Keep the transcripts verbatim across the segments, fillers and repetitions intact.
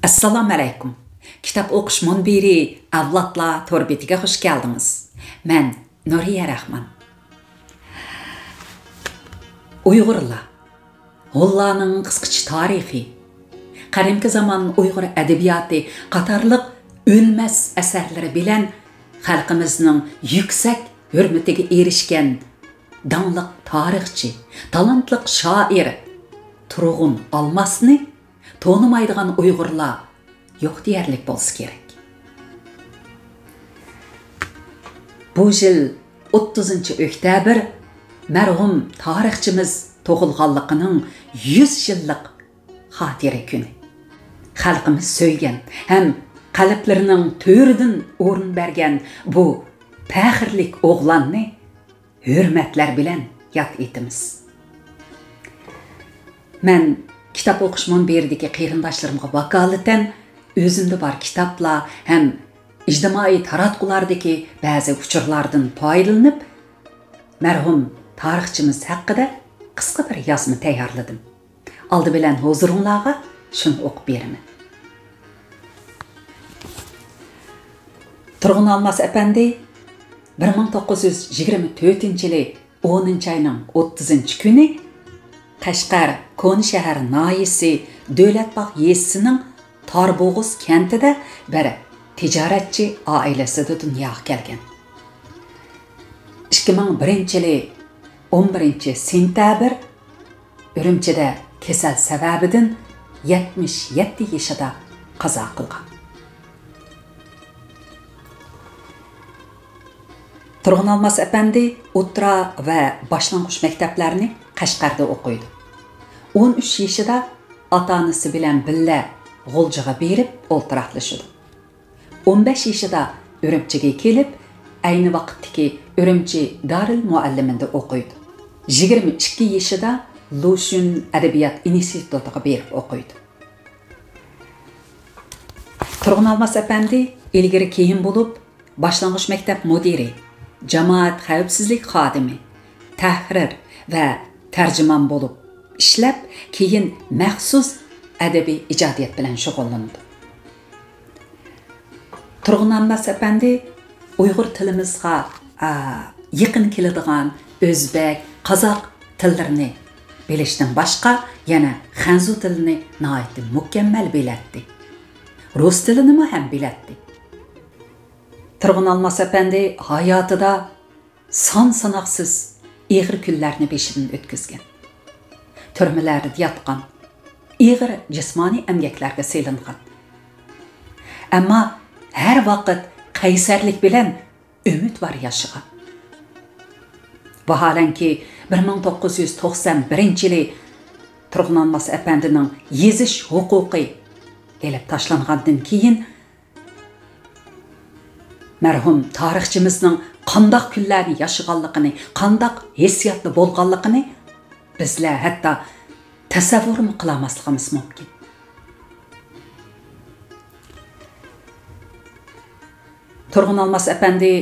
ئەسسالامۇئەلەيكۇم. كىتاب ئوقۇش مۇنبىرى ئەۋلادلار تور بېتىگە خۇش كەلدىڭىز. مەن نۇرىيە رەھمان. ئۇيغۇرلار، ھونلارنىڭ قىسقىچە تارىخى، قەدىمكى زامان ئۇيغۇر ئەدەبىياتى قاتارلىق ئۆلمەس ئەسەرلىرى بىلەن خەلقىمىزنىڭ يۈكسەك ھۆرمىتىگە ئېرىشكەن داڭلىق تارىخچى، تالانتلىق شائىر تۇرغۇن ئالماسنى تونۇمايدىغان ئۇيغۇرلار يوق دېيەرلىك بولسا كېرەك. بۇ يىل ئوتتۇزىنچى ئۆكتەبىر مەرھۇم تارىخچىمىز تۇغۇلغانلىقىنىڭ يۈز يىللىق خاتىرە كۈنى. خەلقىمىز سۆيگەن ھەم قەلبلىرىنىڭ تۆرىدىن ئورۇن بەرگەن بۇ پەخىرلىك ئوغلاننى ھۆرمەتلەر بىلەن ياد ئېتىمىز. مەن كىتاب ئوقۇش مۇنبىرىدىكى قېرىنداشلىرىمغا ۋاكالىتەن ئۆزۈمدە بار كىتابلار ھەم ئىجتىمائىي تاراتقۇلاردىكى بەزى ئۇچۇرلاردىن پايدىلىنىپ، مەرھۇم تارىخچىمىز ھەققىدە قىسقا بىر يازما تەييارلىدىم. ئالدى بىلەن ھۇزۇرۇڭلارغا شۇنى ئوقۇپ بېرىمەن. تۇرغۇن ئالماس ئەپەندى بىر مىڭ توققۇز يۈز يىگىرمە تۆتىنچى يىلى ئونىنچى ئاينىڭ ئوتتۇزىنچى كۈنى قەشقەر كونا شەھەر ناھىيەسى دۆلەتباغ يېزىسىنىڭ تاربوغۇز كەنتىدە بىر تىجارەتچى ئائىلىسىدە دۇنياغا كەلگەن. ئىككى مىڭ بىرىنچى يىلى ئون بىرىنچى سېنتەبىر ئۈرۈمچىدە كېسەل سەۋەبىدىن يەتمىش يەتتە يېشىدا قازا قىلغان. تۇرغۇن ئالماس ئەپەندى ئوتتۇرا ۋە باشلانغۇچ مەكتەپلەرنى قەشقەردە ئوقۇيدۇ. ئون ئۈچ يېشىدا ئاتا-ئانىسى بىلەن بىللە غۇلجىغا بېرىپ ئولتۇراقلىشىدۇ. ئون بەش يېشىدا ئۈرۈمچىگە كېلىپ، ئەينى ۋاقىتتىكى ئۈرۈمچى دارىل مۇئەللىمىنىدە ئوقۇيدۇ. يىگىرمە ئىككى يېشىدا لۇشۈن ئەدەبىيات ئىنستىتۇتىغا بېرىپ ئوقۇيدۇ. تۇرغۇن ئالماس ئەپەندى ئىلگىرى كېيىن بولۇپ، باشلانغۇچ مەكتەپ مۇدىرى، جامائەت خەۋپسىزلىك خادىمى، تەھرىر ۋە تەرجىمان بولۇپ ئىشلەپ، كېيىن مەخسۇس ئەدەبىي ئىجادىيەت بىلەن شۇغۇللىنىدۇ. تۇرغۇن ئالماس ئەپەندى ئۇيغۇر تىلىمىزغا، ئا، يېقىن كېلىدىغان ئۆزبەك، قازاق تىللىرىنى بىلىشتىن باشقا، يەنە خەنزۇ تىلىنى ناھايىتى مۇكەممەل بىلەتتى. رۇس تىلىنىمۇ ھەم بىلەتتى. تۇرغۇن ئالماس ئەپەندى ھاياتىدا سان-ساناقسىز ئېغىر كۈنلەرنى بېشىدىن ئۆتكۈزگەن. تۈرمىلەردە ياتقان، ئېغىر جىسمانىي ئەمگەكلەرگە سېلىنغان. ئەمما ھەر ۋاقىت قەيسەرلىك بىلەن ئۈمىدۋار ياشىغان. ۋاھالەنكى، بىر مىڭ توققۇز يۈز توقسان بىرىنچى يىلى تۇرغۇن ئالماس ئەپەندىنىڭ يېزىش ھوقۇقى ئېلىپ تاشلانغاندىن كېيىن، مەرھۇم تارىخچىمىزنىڭ قانداق كۈنلەرنى ياشىغانلىقىنى، قانداق ھېسسىياتتا بولغانلىقىنى بىزلەر ھەتتا تەسەۋۋۇرمۇ قىلالماسلىقىمىز مۇمكىن. تۇرغۇن ئالماس ئەپەندى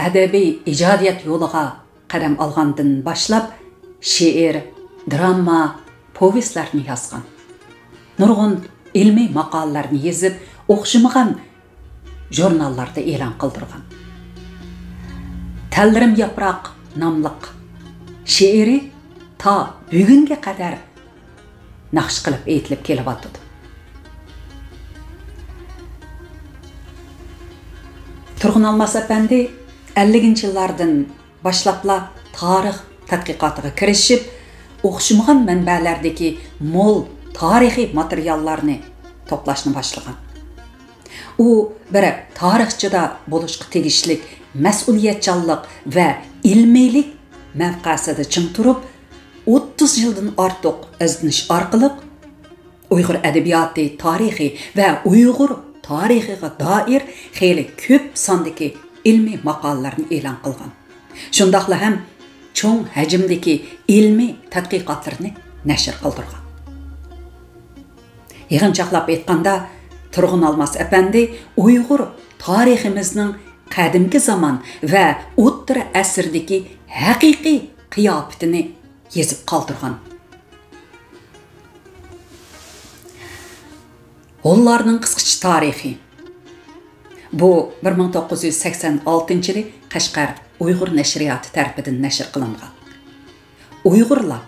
ئەدەبىي ئىجادىيەت يولىغا قەدەم ئالغاندىن باشلاپ، شېئىر، دىراما، پوۋېستلارنى يازغان. نۇرغۇن ئىلمىي ماقالىلەرنى يېزىپ، ئوخشىمىغان ژۇرناللاردا ئېلان قىلدۇرغان. تەللىرىم ياپراق ناملىق شېئىرى تا بۈگۈنگە قەدەر ناخشا قىلىپ ئېيتىلىپ كېلىۋاتىدۇ. تۇرغۇن ئالماس ئەپەندى ئەللىكىنچى يىللاردىن باشلاپلا تارىخ تەتقىقاتىغا كىرىشىپ، ئوخشىمىغان مەنبەلەردىكى مول تارىخىي ماتېرىياللارنى توپلاشنى باشلىغان. ئۇ بىر تارىخچىدا بولۇشقا تېگىشلىك مەسئۇلىيەتچانلىق ۋە ئىلمىيلىك مەۋقەسىدە چىڭ تۇرۇپ، ئوتتۇز يىلدىن ئارتۇق ئىزدىنىش ئارقىلىق، ئۇيغۇر ئەدەبىياتى تارىخى ۋە ئۇيغۇر تارىخىغا دائىر خېلى كۆپ ساندىكى ئىلمىي ماقالىلەرنى ئېلان قىلغان. شۇنداقلا ھەم چوڭ ھەجىمدىكى ئىلمىي تەتقىقاتلىرىنى نەشر قىلدۇرغان. يىغىنچاقلاپ ئېيتقاندا، تۇرغۇن ئالماس ئەپەندى ئۇيغۇر تارىخىمىزنىڭ قەدىمكى زامان ۋە ئوتتۇرا ئەسىردىكى ھەقىقىي قىياپىتىنى يېزىپ قالدۇرغان. ھونلارنىڭ قىسقىچە تارىخى. بۇ بىر مىڭ توققۇز يۈز سەكسەن ئالتىنچى يىلى قەشقەر ئۇيغۇر نەشرىياتى تەرىپىدىن نەشر قىلىنغان. ئۇيغۇرلار.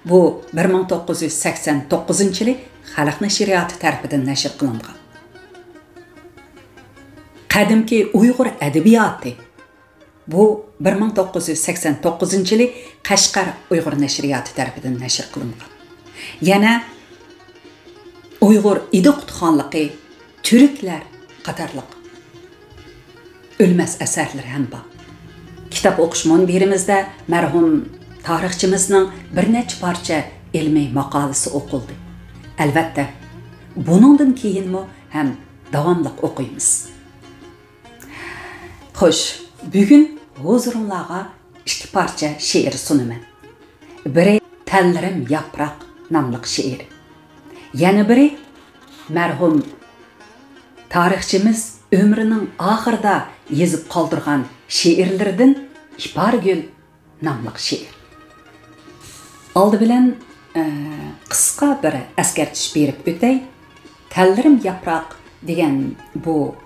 بۇ بىر مىڭ توققۇز يۈز سەكسەن توققۇزىنچى يىلى خەلق نەشرىياتى تەرىپىدىن نەشر قىلىنغان. قەدىمكى ئۇيغۇر ئەدەبىياتى. بۇ بىر مىڭ توققۇز يۈز سەكسەن توققۇزىنچى يىلى قەشقەر ئۇيغۇر نەشرىياتى تەرىپىدىن نەشر قىلىنغان. يەنە ئۇيغۇر ئىدىقۇت خانلىقى، تۈركلەر قاتارلىق ئۆلمەس ئەسەرلىرى ھەم بار. كىتاب ئوقۇش مۇنبىرىمىزدە مەرھۇم تارىخچىمىزنىڭ بىر نەچچە پارچە ئىلمىي ماقالىسى ئوقۇلدى. ئەلۋەتتە، بۇنىڭدىن كېيىنمۇ ھەم داۋاملىق ئوقۇيمىز. خوش، بۈگۈن ھۇزۇرۇڭلارغا ئىككى پارچە شېئىر سۇنىمەن. بىرى «تەنلىرىم ياپراق» ناملىق شېئىر. يەنە بىرى مەرھۇم تارىخچىمىز ئۆمرىنىڭ ئاخىرىدا يېزىپ قالدۇرغان شېئىرلىرىدىن «ئىپارگۈل» ناملىق شېئىر. ئالدى بىلەن، ئە، قىسقا بىر ئەسكەرتىش بېرىپ ئۆتەي. «تەنلىرىم ياپراق» دېگەن بۇ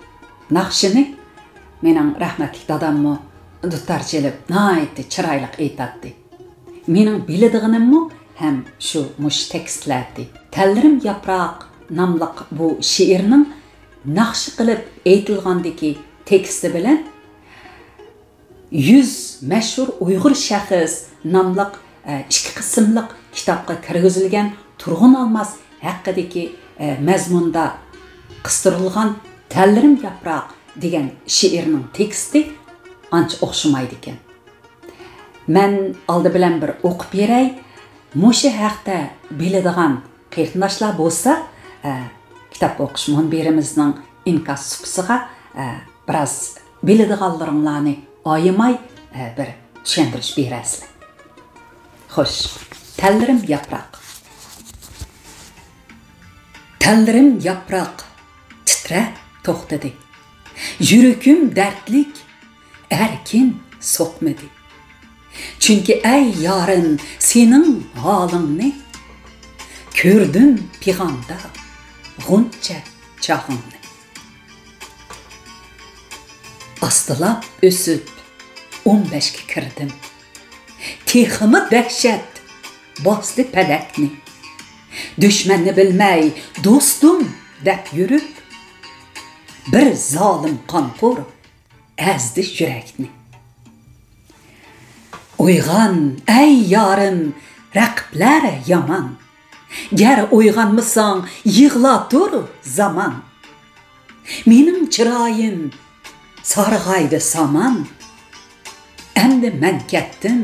ناخشىنى مېنىڭ رەھمەتلىك داداممۇ دۇتار چېلىپ ناھايىتى چىرايلىق ئېيتاتتى. مېنىڭ بىلىدىغىنىممۇ ھەم شۇ مۇشۇ تېكىستلەردى. «تەنلىرىم ياپراق» ناملىق بۇ شېئىرنىڭ ناخشا قىلىپ ئېيتىلغاندىكى تېكىستى بىلەن «يۈز مەشھۇر ئۇيغۇر شەخس» ناملىق، ئە، ئىككى قىسىملىق كىتابقا كىرگۈزۈلگەن تۇرغۇن ئالماس ھەققىدىكى، ئە، مەزمۇندا قىستۇرۇلغان «تەنلىرىم ياپراق» دېگەن شېئىرنىڭ تېكىستى ئانچە ئوخشىمايدىكەن. مەن ئالدى بىلەن بىر ئوقۇپ بېرەي. مۇشۇ ھەقتە بىلىدىغان قېرىنداشلار بولسا، ئە، كىتاب ئوقۇش مۇنبىرىمىزنىڭ ئىنكاس سۇپىسىغا، ئە، بىراز بىلىدىغانلىرىڭلارنى ئايىماي، ئە، بىر چۈشەندۈرۈش بېرەرسىلەر. خوش، «تەنلىرىم ياپراق». تەنلىرىم ياپراق، تىترەپ توختىدى. يۈرىكىم دەردلىك، ئەركىن سوقمىدى. چۈنكى ئەي يارىم، سېنىڭ ھالىڭنى، كۆردۈم پىغاندا غۇنچە چاغىڭنى. ئاستىلاپ ئۆسۈپ، ئون بەشكە كىردىم. تېخىمۇ دەھشەت باستى پەلەكنى. دۈشمەننى بىلمەي، دوستۇم دەپ يۈرۈپ، بىر زالىم قانخور ئەزدى يۈرەكنى. ئويغان، ئەي يارىم، رەقىبلەر يامان. گەر ئويغانمىساڭ، يىغلاتۇر زامان. مېنىڭ چىرايىم سارغايدى سامان. ئەمدى مەن كەتتىم،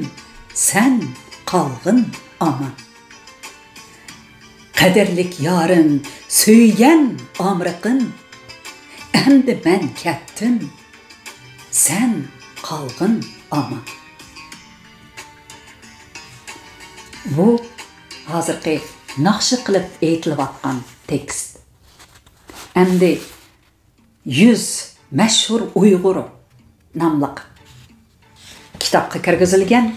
سەن قالغىن ئامان. قەدىرلىك يارىم، سۆيگەن ئامرىقىم، ئەمدى مەن كەتتىم، سەن قالغىن ئامان. بۇ ھازىرقى ناخشا قىلىپ ئېيتىلىۋاتقان تېكىست. ئەمدى «يۈز مەشھۇر ئۇيغۇر» ناملىق كىتابقا كىرگۈزۈلگەن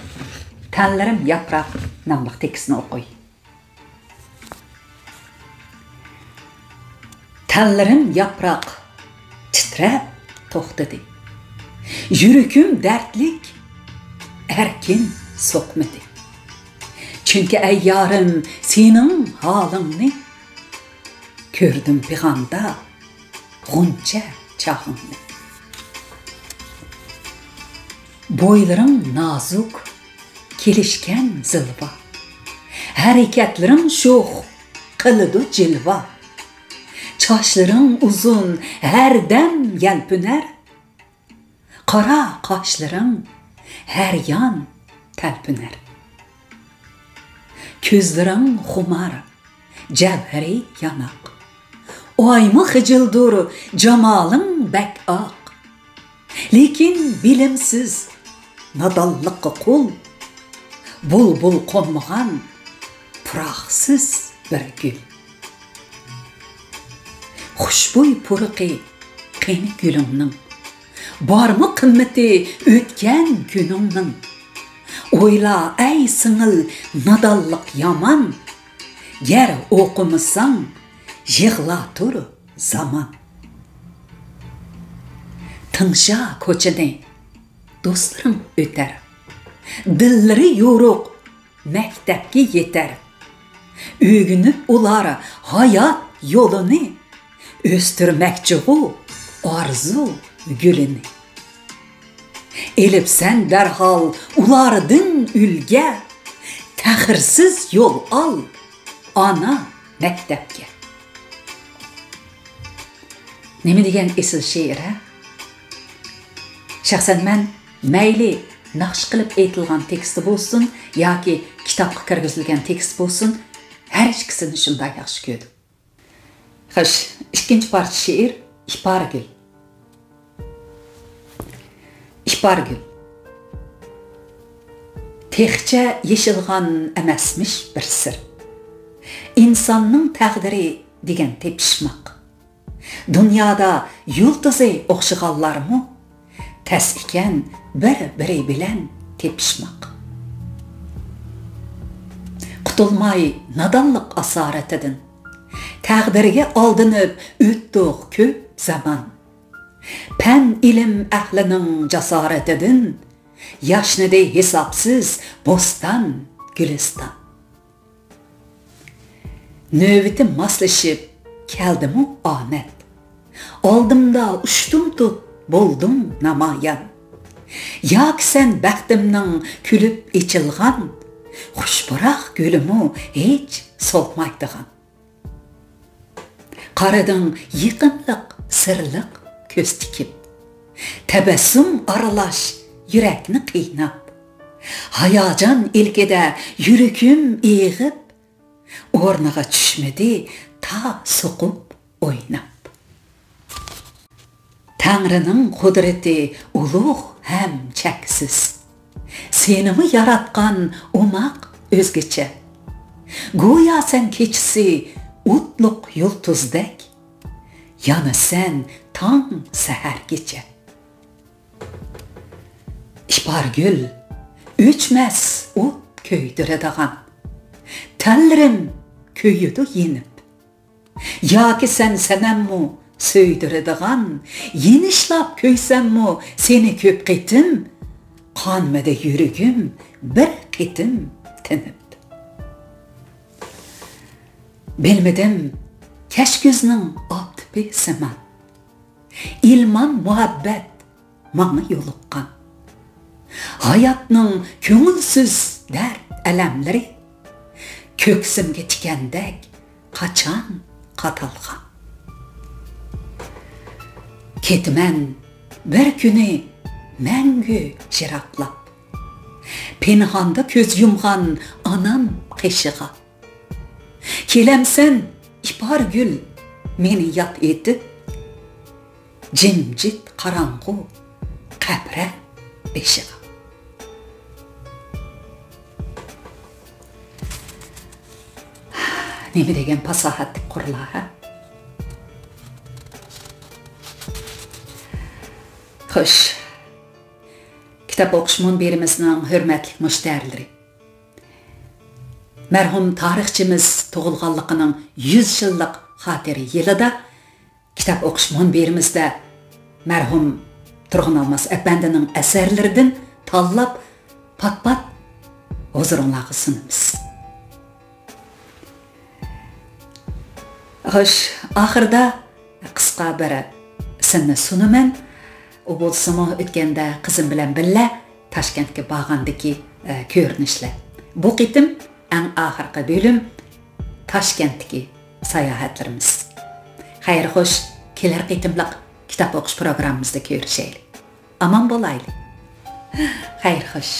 «تەنلىرىم ياپراق» ناملىق تېكىستنى ئوقۇي. تەنلىرىم ياپراق، تىترەپ توختىدى. يۈرىكىم دەردلىك، ئەركىن سوقمىدى. چۈنكى ئەي يارىم، سېنىڭ ھالىڭنى كۆردۈم پىغاندا، غۇنچە چاغىڭنى. بويلىرىڭ نازۇك، كېلىشكەن زىلۋا. ھەرىكەتلىرىڭ شوخ، قىلىدۇ جىلۋا. چاچلىرىڭ ئۇزۇن، ھەردەم يەلپۈنەر. قارا قاشلىرىڭ ھەر يان تەلپۈنەر. كۆزلىرىڭ خۇمار، جەۋھىرى ياناق. ئايمۇ خىجىلدۇر، جامالىڭ بەك ئاق. لېكىن بىلىمسىز، نادانلىققا قۇل. بۇلبۇل قونمىغان پۇراقسىز بىر گۈل. خۇشبۇي پۇرىقى قېنى گۈلۈڭنىڭ؟ بارمۇ قىممىتى ئۆتكەن كۈنۈڭنىڭ؟ ئويلا، ئەي سىڭىل، نادانلىق يامان. گەر ئوقۇمىساڭ، يىغلاتۇر زامان. تىڭشا كوچىنى دوستلىرىڭ ئۆتەر. دىللىرى يورۇق مەكتەپكە يېتەر. ئۆگىنىپ ئۇلار ھايات يولىنى، ئۆستۈرمەكچىغۇ ئارزۇ گۈلىنى. ئېلىپسەن دەرھال ئۇلاردىن ئۈلگە، تەخىرسىز يول ئال ئانا مەكتەپكە. نېمە دېگەن ئېسىل شېئىر، ھە؟ شەخسەن مەن مەيلى ناخشا قىلىپ ئېيتىلغان تېكىستى بولسۇن ياكى كىتابقا كىرگۈزۈلگەن تېكىست بولسۇن، ھەر ئىككىسىنى شۇنداق ياخشى كۆردۈم. خوش، ئىككىنچى پارچە شېئىر ئىپارگۈل. ئىپارگۈل. تېخىچە يېشىلغان ئەمەسمىش بىر سىر. ئىنساننىڭ تەقدىرى دېگەن تېپىشماق. دۇنيادا يۇلتۇزى ئوخشىغانلارمۇ تەس ئىكەن بىر-بىرى بىلەن تېپىشماق. قۇتۇلماي نادانلىق ئاسارىتىدىن، تەقدىرگە ئالدىنىپ ئۆتتۇق كۆپ زامان. پەن-ئىلىم ئەھلىنىڭ جاسارىتىدىن ياشنىدى ھېسابسىز بوستان، گۈلىستان. نۆۋىتىم ماسلىشىپ كەلدىمۇ ئامەت، ئالدىمدا ئۇشتۇمتۇت بولدۇم نامايان. ياكى سەن بەختىمنىڭ كۈلۈپ ئېچىلغان خۇش پۇراق گۈلىمۇ ھېچ سولمايدىغان. قارىدىڭ يېقىملىق، سىرلىق كۆز تىكىپ، تەبەسسۇم ئارىلاش يۈرەكنى قىيناپ. ھاياجان ئىلكىدە يۈرىكىم ئېغىپ، ئورنىغا چۈشمىدى تا سوقۇپ ئويناپ. تەڭرىنىڭ قۇدرىتى ئۇلۇغ ھەم چەكسىز. سېنىمۇ ياراتقان ئوماق ئۆزگىچە. گويا سەن كېچىسى ئوتلۇق يۇلتۇزدەك، يانىسەن تاڭ سەھەرگىچە. ئىپارگۈل، ئۆچمەس ئوت كۆيدۈرىدىغان، تەنلىرىم كۆيىدۇ يېنىپ. ياكى سەن سەنەممۇ سۆيدۈرىدىغان، يېنىشلاپ كۆيسەممۇ سېنى كۆپ قېتىم، قانمىدى يۈرىكىم بىر قېتىم تىنىپ. بىلمىدىم كەچ كۈزنىڭ ئاپتىپى سىمان، ئىلمان مۇھەببەت ماڭا يولۇققان. ھاياتنىڭ كۆڭۈلسىز دەرد-ئەلەملىرى كۆكسۈمگە تىكەندەك قاچان قادالغان. كېتىمەن بىر كۈنى مەڭگۈ يىراقلاپ، پىنھاندا كۆز يۇمغان ئانام قېشىغا. كېلەمسەن ئىپارگۈل مېنى ياد ئېتىپ، جىمجىت قاراڭغۇ قەبرە بېشىغا. نېمە دېگەن پاساھەتلىك قۇرلار، ھە؟ خوش. كىتاب ئوقۇش مۇنبىرىمىزنىڭ ھۆرمەتلىك مۇشتەرىلىرى. مەرھۇم تارىخچىمىز تۇغۇلغانلىقىنىڭ يۈز يىللىق خاتىرە يىلىدا كىتاب ئوقۇش مۇنبىرىمىزدە مەرھۇم تۇرغۇن ئالماس ئەپەندىنىڭ ئەسەرلىرىدىن تاللاپ، پات-پات ھۇزۇرۇڭلارغا سۇنىمىز. خوش، ئاخىرىدا قىسقا بىر سىننى سۇنىمەن. ئۇ بولسىمۇ ئۆتكەندە قىزىم بىلەن بىللە تاشكەنتكە بارغاندىكى، ئە، كۆرۈنۈشلەر. بۇ قېتىم ئەڭ ئاخىرقى بۆلۈم تاشكەنتتىكى ساياھەتلىرىمىز. خەير خوش، كېلەر قېتىملىق كىتاب ئوقۇش پروگراممىمىزدا كۆرۈشەيلى. ئامان بولايلى. خەير خوش.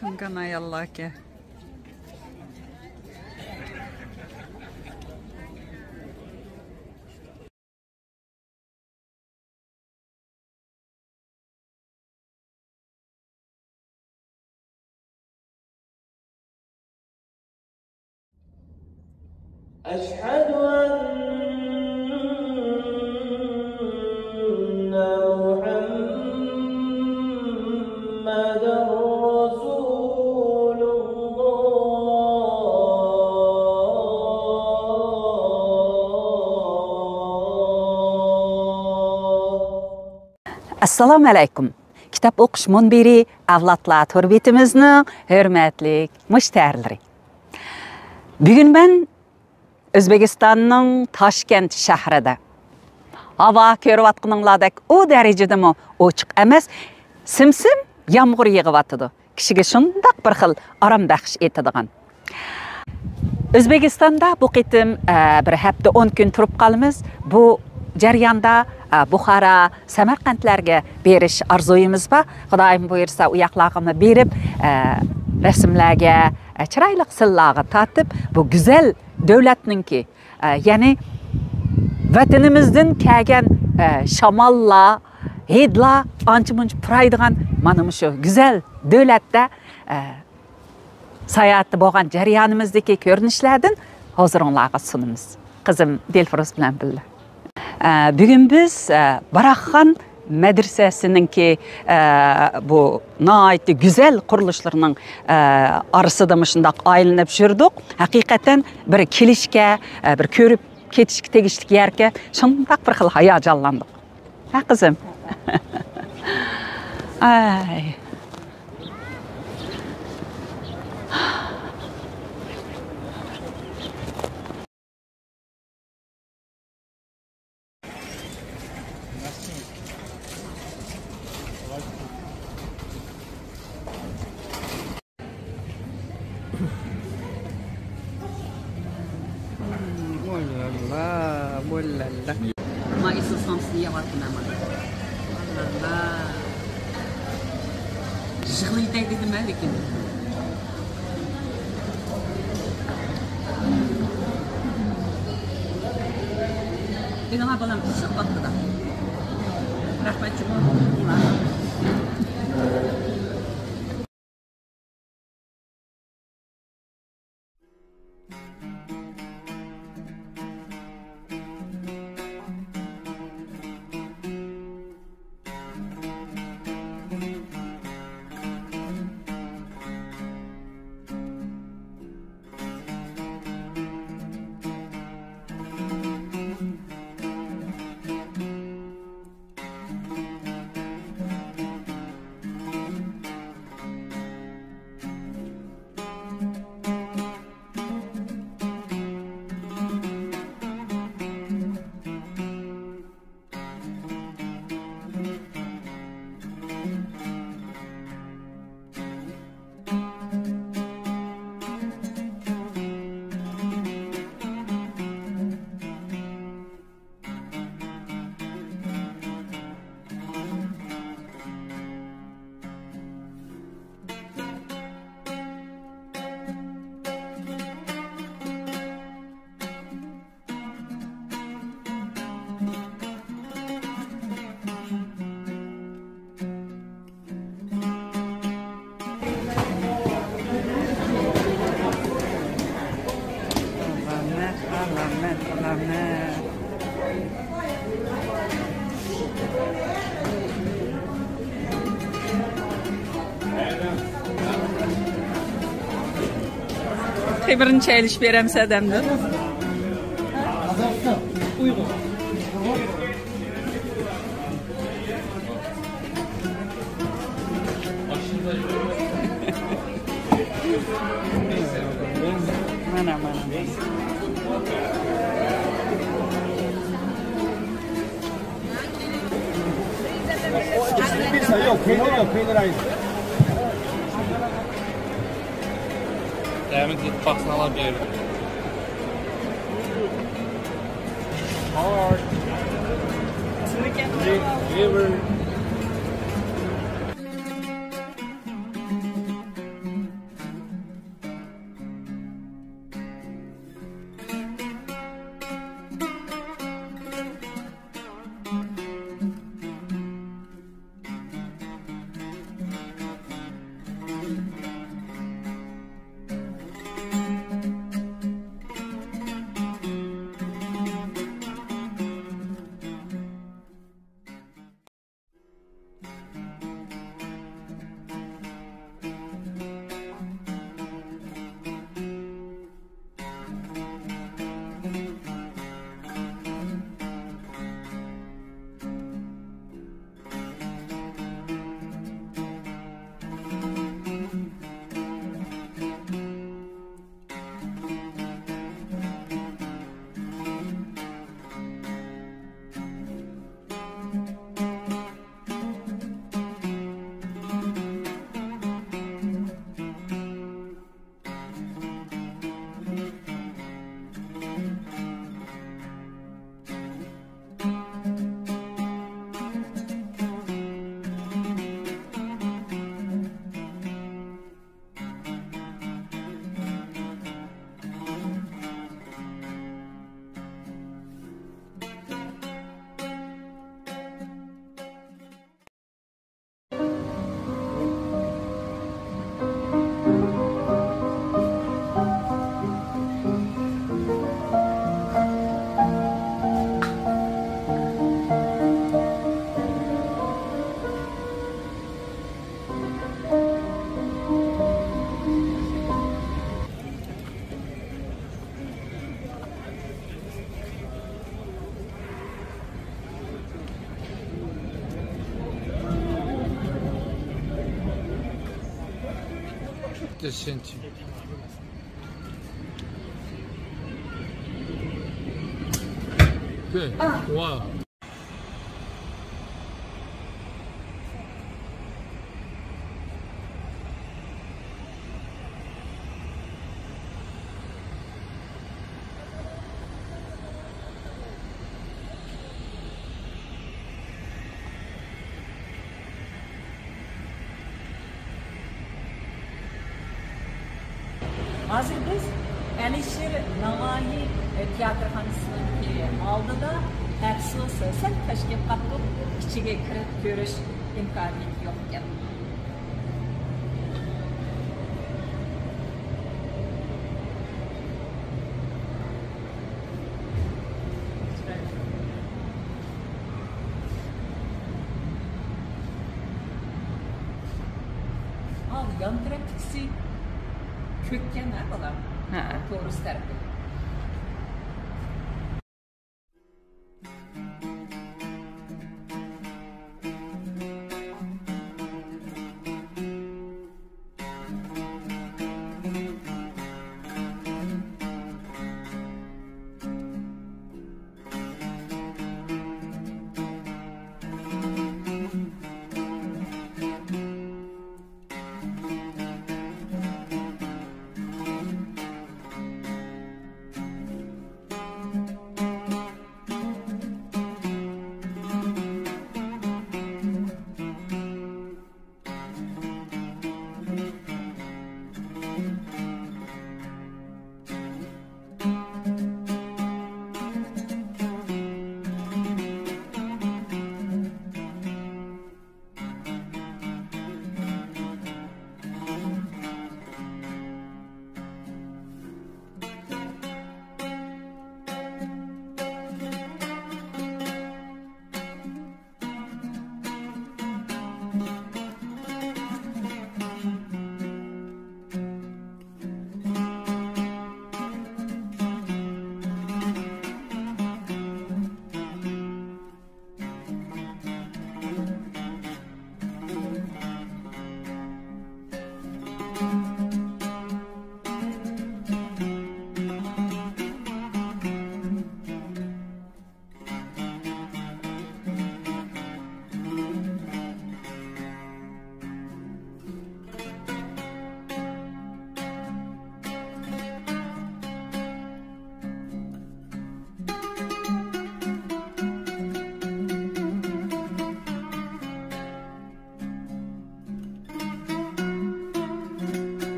كىمكەن ئاياللاركەن؟ أشهد أن محمدا رسول الله. ئەسسالامۇ ئەلەيكۇم. كىتاب ئوقۇش مۇنبىرى ئەۋلادلار تور بېتىمىزنىڭ ھۆرمەتلىك مۇشتەرىلىرى. بۈگۈن مەن ئۆزبېكىستاننىڭ تاشكەنت شەھىرىدە. ھاۋا كۆرۈۋاتقىنىڭلاردەك ئۇ دەرىجىدىمۇ ئوچۇق ئەمەس، سىم-سىم يامغۇر يېغىۋاتىدۇ. كىشىگە شۇنداق بىر خىل ئارام بەخش ئېتىدىغان. ئۆزبېكىستاندا بۇ قېتىم، ئە، بىر ھەپتە ئون كۈن تۇرۇپ قالىمىز. بۇ جەرياندا، ئە، بۇخارا، سەمەرقەنتلەرگە بېرىش ئارزۇيىمىز بار. خۇدايىم بۇيرۇسا، ئۇ ياقلارغىمۇ بېرىپ، ئە، رەسىملەرگە، ئە، چىرايلىق سىنلارغا تارتىپ، بۇ گۈزەل دۆلەتنىڭكى، ئە، يەنى ۋەتىنىمىزدىن كەلگەن، ئە، شاماللار، ھىدلار ئانچە-مۇنچە پۇرايدىغان مانا مۇشۇ گۈزەل دۆلەتتە، ئە، ساياھەتتە بولغان جەريانىمىزدىكى كۆرۈنۈشلەردىن ھۇزۇرۇڭلارغا سۇنىمىز. قىزىم دىلفۇرۇز بىلەن بىللە. ئە، بۈگۈن بىز، ئە، باراقخان مەدرىسەسىنىڭكى، ئە، بۇ ناھايىتى گۈزەل قۇرۇلۇشلىرىنىڭ، ئە، ئارىسىدا مۇشۇنداق ئايلىنىپ يۈردۇق. ھەقىقەتەن بىر كېلىشكە، ئە، بىر كۆرۈپ كېتىشكە تېگىشلىك يەركەن، شۇنداق بىر خىل ھاياجانلاندۇق. ھە، قىزىم؟ ئاي. ئوي لا لا، ئوي لا لا. مايسىز سومسىنى يەۋاتىمەن مانا. ۋاللا. يىغلىۋېتەي دېدىم ھە، لېكىن. دېدىڭا بالام، ئىسسىق ۋاقتىدا. رەھمەت جۇمۇ. ئالامەت، ئالامەت، ئالامەت. تېمىرنى چەيلىشىپ بېرەمسە دەمدە. مانا، مانا، مانا. Yok, peynir yok, peynir ayrı. Demek ki baksana bir yerde. Hard. Liver. Descente. Wow. ھازىر بىز ئەلىشىر ناۋايى تىياتىرخانىسىنىڭكى ئالدىدا. ئەپسۇس، سەل پەس كەپ قاپتۇق، ئىچىگە كىرىپ كۆرۈش ئىمكانىيىتى يوق ئىكەن. ئاۋۇ يان تەرەپتىكىسى كۆككەن ھە بالا؟ ھە. تورۇس تەرىپى.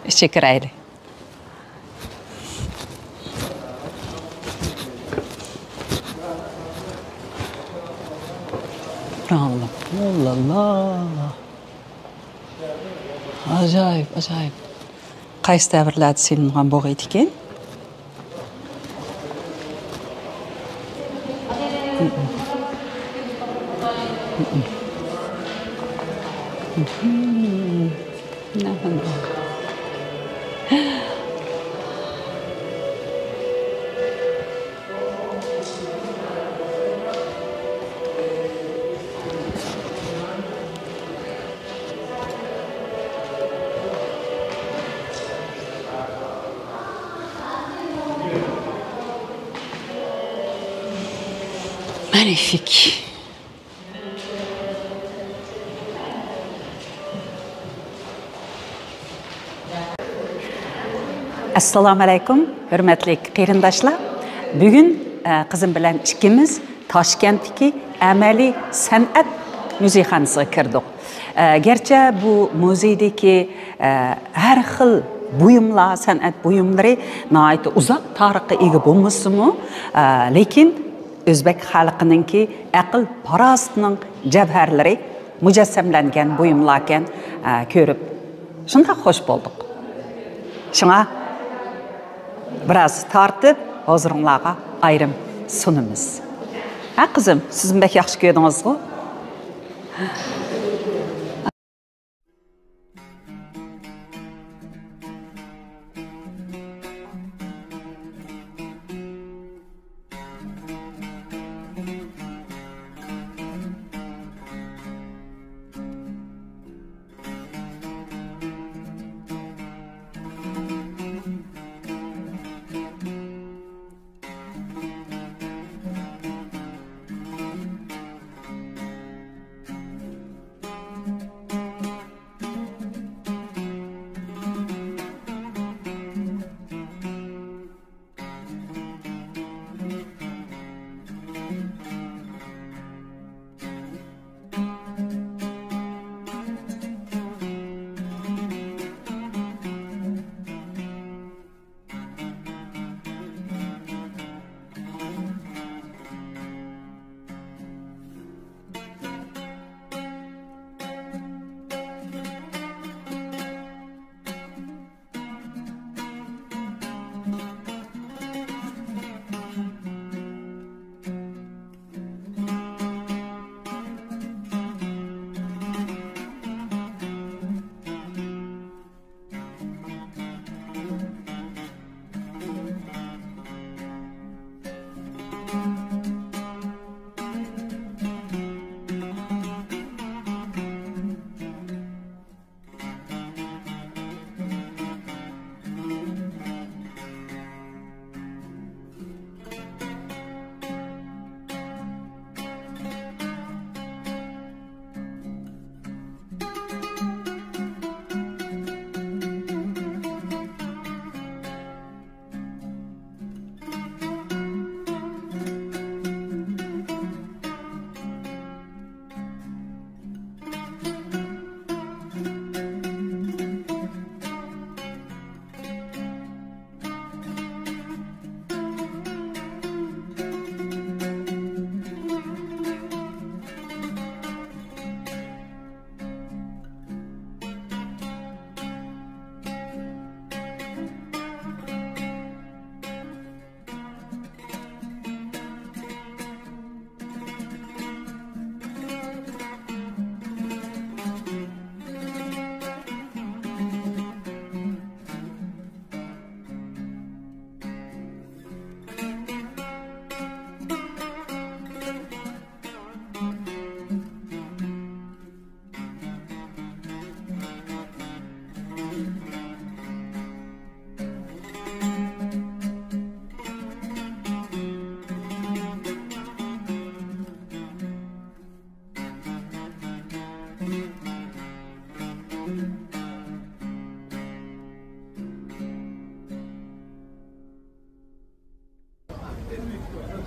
ئىچىگە كىرەيلى. ئاجايىپ، ئاجايىپ. قايسى دەۋرلەردە سېلىنغان بولغىيدىكىن؟ مەگنىفىك. ئەسسالامۇ ئەلەيكۇم، ھۆرمەتلىك قېرىنداشلار. بۈگۈن، ئە، قىزىم بىلەن ئىككىمىز تاشكەنتتىكى ئەمەلىي سەنئەت مۇزېيخانىسىغا كىردۇق. ئە، گەرچە بۇ مۇزېيدىكى، ئە، ھەر خىل بۇيۇملار، سەنئەت بۇيۇملىرى ناھايىتى ئۇزاق تارىخقا ئىگە بولمىسىمۇ، ئە، لېكىن ئۆزبەك خەلقىنىڭكى ئەقىل-پاراسىتىنىڭ جەۋھەرلىرى مۇجەسسەملەنگەن بۇيۇملاركەن، ئە، كۆرۈپ شۇنداق خوش بولدۇق. شۇڭا بىراز تارتىپ ھۇزۇرۇڭلارغا ئايرىم سۇنىمىز. ھە، قىزىم، سىزمۇ بەك ياخشى كۆردىڭىزغۇ؟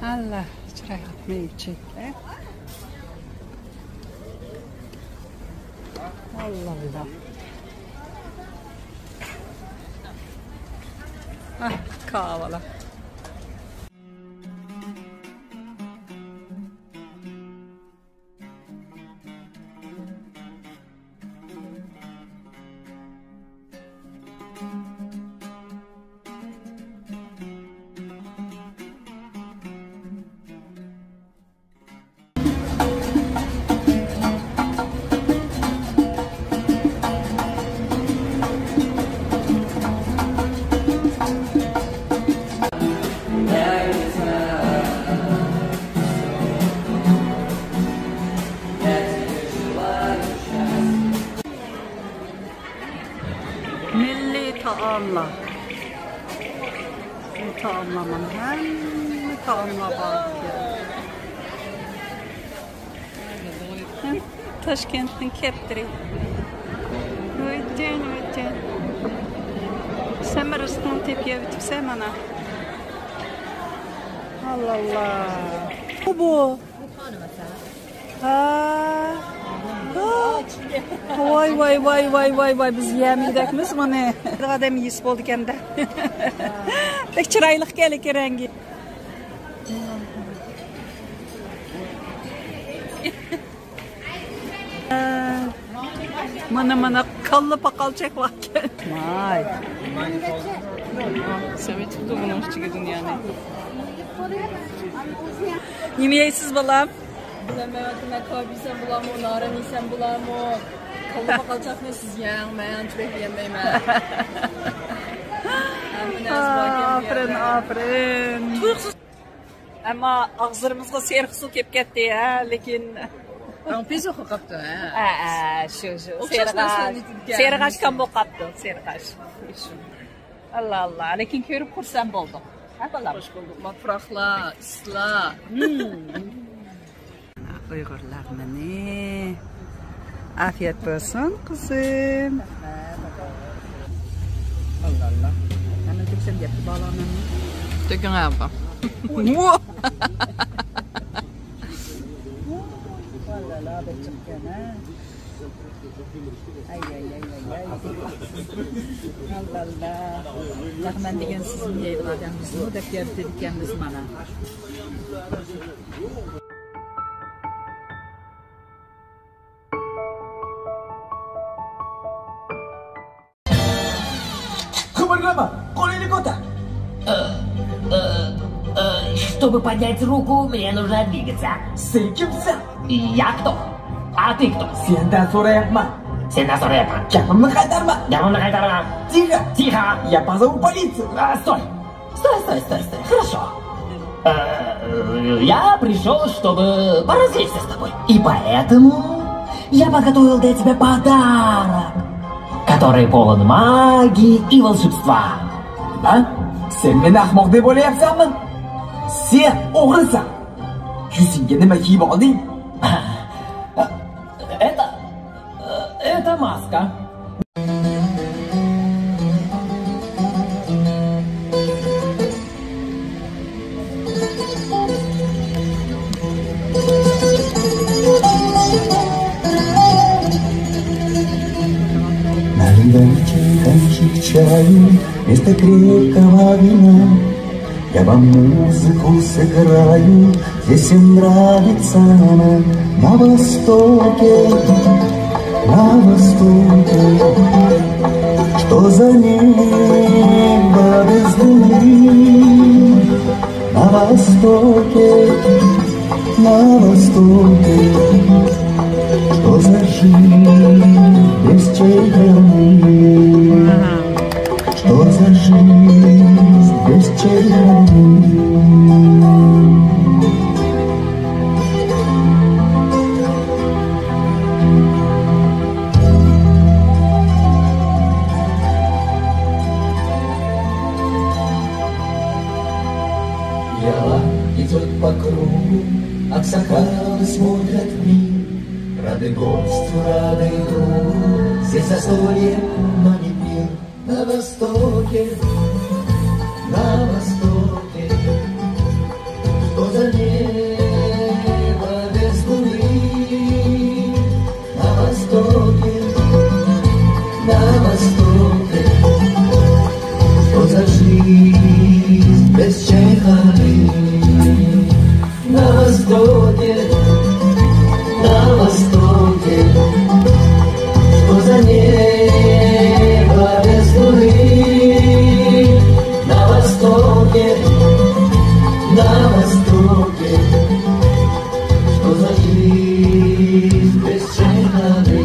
ئاللا، چىرايلىق مېۋە-چېچەكلەر. ئاللا، ئاللا. ئاھ، كاۋىلار. مىللىي تائاملار. بۇ تائاملار مانا ھەممە تائاملار بار. تاشكەنتنىڭ كەپتىرى. ۋەتەن، ۋەتەن. سەن رىزقىڭنى تېپىپ يەۋېتىپسەن مانا. ئاللا، ئاللا. بۇ، بۇ. ھا. ھا. ۋاي، ۋاي، ۋاي، ۋاي، ۋاي، ۋاي. بىز يەمىدەكمىز بۇنى. بىر ئادەم يېسە بولىدىكەن-دە. بەك چىرايلىقكەن لېكىن رەڭگى. مانا، مانا، كاللا پاقالچاق باركەن. ۋاي. سەۋەتىپتۇ بۇنىڭ ئىچىگە دۇنيانى. نېمە يەيسىز، بالام؟ بىلەلمەيۋاتىمەن، كاۋاپ يېسەم بولامۇ، نارىن يېسەم بولامۇ؟ كاللا پاقالچاقنى سىز يەڭ، مەن ئانچە بەك يېيەلمەيمەن. ھەممە نەرسە باركەن بۇ ئاپىرىن، يەردە. ئاپىرىن. تۇيۇقسىز. ئەمما ئاغزىمىزغا سېرىق سۇ كېلىپ كەتتى، ھە، لېكىن. ئاڭ، پىز يوقاپ قاپتۇ، ھە. ھە، ھە، شۇ، شۇ. ئوخشاش سېرىغاچ، نەرسىلەرنى ئېيتىدىكەن. سېرىغاچ كام بولۇپ قاپتۇ، سېرىغاچ. شۇ. ئاللا، ئاللا. لېكىن كۆرۈپ خۇرسەن بولدۇق. ھە، بالام؟ خوش بولدۇق. ماپراقلار، ئىسلار. مم. ئۇيغۇر لەغمىنى. ئافىيەت بولسۇن، قىزىم. ئاللا، ئاللا. مەن تۆكسەم گەپكە باغلاناممۇ؟ تۆكۈڭ، ئاپا. ۋاللا، بەك جىقكەن، ھە؟ ئەي، ئەي، ئەي، ئەي، ئەي. ئاللا، ئاللا. لەغمەن دېگەن سىزمۇ يەيدىغان ئادەممىزمۇ دەپ يەۋېتىدىكەنمىز مانا. Кубаргама, колени кота. Э, э, э, чтобы поднять руку, мне нужно двигаться. Сен кимсің? Я кто? А ты кто? Сенден сорайықпын. Сенден сорайықпын. Гапымды қайтарма. Гапымды қайтарма. Тихо. Тихо. Я позову полицию. А, стой. Стой, стой, стой, стой. Хорошо. Э, я пришёл, чтобы поразвлечься с тобой. И поэтому я подготовил для тебя подарок, который полон магии и волшебства. Nima? Sen meni ahmoq deb o'ylayapsanmi? Sen o'g'risan. Yuzingga nima kiyib olding? Это, это маска. Маленький кончик чаю вместо крепкого вина. Я вам музыку сыграю, здесь всем нравится она. На востоке, на востоке, что за небо без луны? На востоке, на востоке, что за жизнь без чайханы? Что за жизнь без чайханы? Яла идёт по кругу, аксакалы смотрят в мир. Рады гостю, рады другу, здесь застолье, но не пир. На востоке, на востоке, что за небо без луны? На востоке, на востоке, что за жизнь без чайханы? На востоке, на востоке, что за небо без луны? На востоке, на востоке, что за жизнь без чайханы?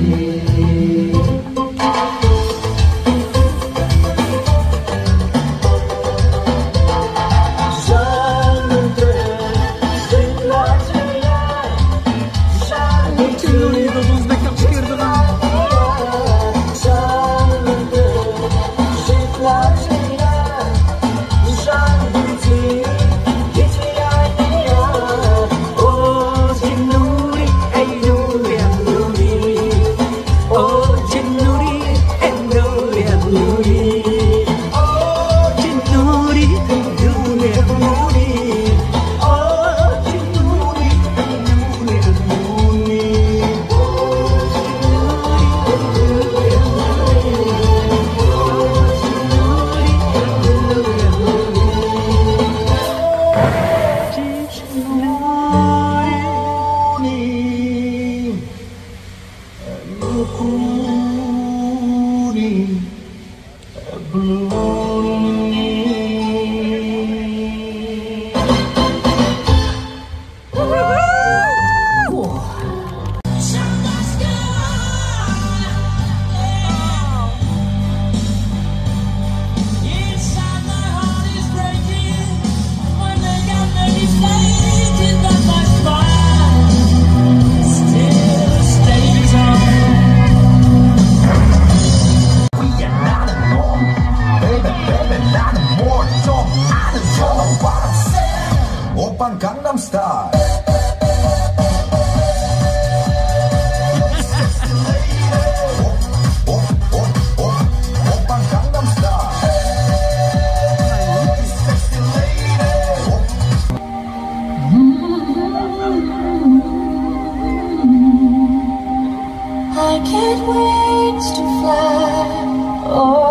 Can't wait to fly. Oh.